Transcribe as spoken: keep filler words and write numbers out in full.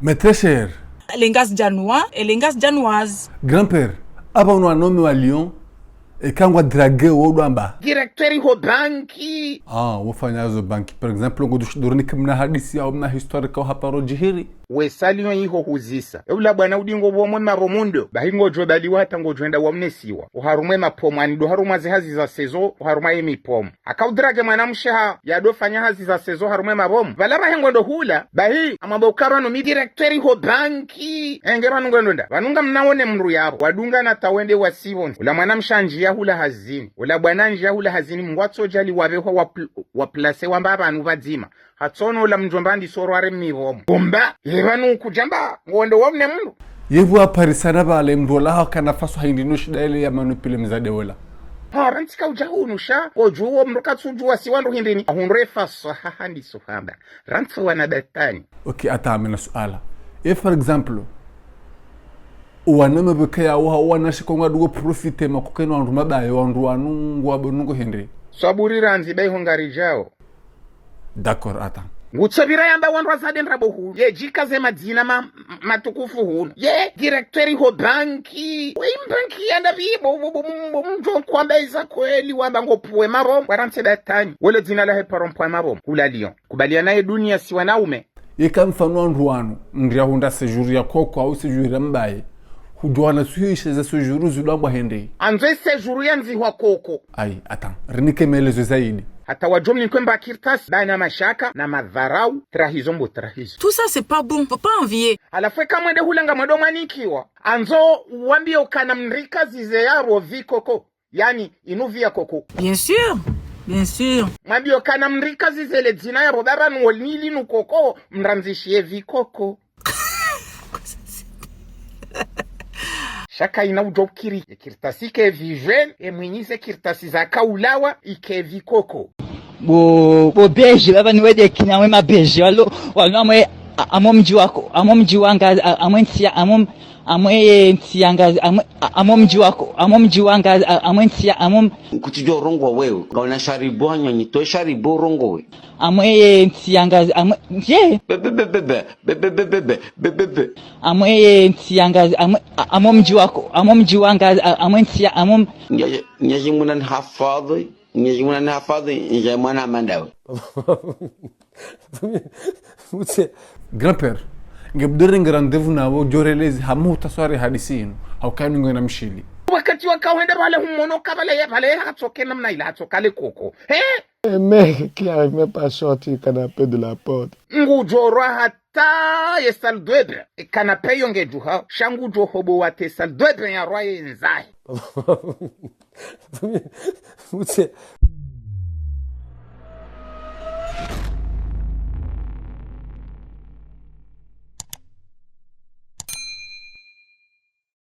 Mes très chers. Les Ngazidjanois et les Ngazidjanoises. Grand-père, aba unu wanaume wa Lyon, eka ngwa draguer wo udjo amba. Directeur ho banki. Ah, wofanya zo banki. Par exemple, ngodjo sh-, djornike mna hadisi au mna histoire ka haparo djihiri. We sa Lyon iho huzisa. E ula bwana udingo bo mwe maro mundo. Bahi ngodjo baliwa hata ngodjo enda wamnesiwa. Oharumwa e mapomu, ani ndo harumwa ze hazi za saison, oharumwa ye mipomu. Aka udraguer mwanamshe ha, yadofanya hazi za saison harumwa e mapomu. Pvala bahi ngwendo hula, bahi, amwamba ukaba no mi directeur ho banki. Enge pvanu ngwendo nda. Pvanu ngamnaone mndru yapvo. Wadungana ta wende wasipvondze. Ula mwanamshe andjiya hula hazini. Ula bwana andjiya hula hazini, Mngu atsodjali wapvehwa wapl-, waplacewa mba pvanu pvadzima. Hatsono ula mdjomba ndiso rware mipomu. Gomba, ye pvanu kudjamba, ngwendo wamne mndru. Ye pvo aparisana pvale mndru ola hakana faso hindri no shida ile ya manipule mzade ola. Ha, rantsi ka udja hunu sha, kodjuwo mndru katsudjuwa si wandru hindrini. Ahundre faso, ha, ha, ndiso hamba. Rantsi wana betani. Ok, ata amina suala. E, for example, owanaume pveke ya waha, owanashe ko ngwadjo profiter makokeno wandru mabaye, wandru wanu ngwabo nungo hindri. Swaburi randzi bayi ho ngaridjao. D'accord, attends. Ngutsopvira yamba wandru wazade ndrabo hunu. Ye djika ze madzina ma-, matukufu hunu. Ye directeur ho banki. We banki yanda pvi bo, bo, bo, bo, bo, mdjo kwamba iza kweli wamba ngo pvwe mapomu. Warantsi betani. Wele dzina lahe paro mpvwe mapomu. Hula Lyon. Kubaliana ye dunia si wanaume. Yeka mfano wandru wanu, mndru yahundra séjour ya koko au séjour ya mbaye. Hudjuwa na suhishe za séjour zidjwangwa hindri. Andzo e séjour yandzihwa koko. Ayi, attends, rinike maelezo zaidi. Hata wadjo mnikwe mba kartasi, bana mashaka, na madharau, trahizo mbo trahizo. Tout ça, c'est pas bon, faut pas envier. Halafu eka mwende hula ngamwendo mwanikiwa. Andzo wambiye ukana mndru ka zize yapvo pvi koko. Yaani, inu pvi ya koko. Bien sûr, bien sûr. Mwambiye ukana mndru ka zize le dzina yapvo baba nuwo nili nu koko, mrandzishiye pvi koko. Sha kayina udjo kiri. E kartasi ke pvi jeune, e mwinyi ze kartasi zaka ulawa, ike pvi koko. Bo, bo beji, baba ni wede kina we mabeji, walo, walo amwe, a-, amwe mdji wako, amwe mdji wanga, a-, amwe ntsi ya, amwe, amwe ntsi yanga, amwe, a-, amwe mdji wako, amwe mdji wanga, a-, amwe ntsi ya, amwe m- Kutsidjo rongowa wewe, ngawona sharibu hanyoni, to sharibu rongowe. Amwe ntsi yanga, amwe, ye. Be, be, be, be, be. Be, be, be, be, be, be, be, be. Amwe ntsi yanga, amwe, a-, amwe mdji wako, amwe mdji wanga, a-, amwe ntsi ya, amwe m- Nye, nye, Mwenyezi Mungu nanihafadhi, Mwenyezi Mungu nanihafadhi, nje mwana mandawe. Mutse. Grand-père, nge budore nge rendez-vous nawo djorelezi hamu utaswari hadisi inu, hauka inu ngwena mshili. Wakati waka wende pvale humono ka pvale ye pvale ye hatsoke namna ila hatsoka le koko. He? Un mec qui arrive même pas à sortir le canapé de la porte. Ngudjorwa hata ye salle de bain. E canapé yo ngedjuha. Sha ngudjo hobo wate salle de bain ya rwa ye ndzahe. Mutse.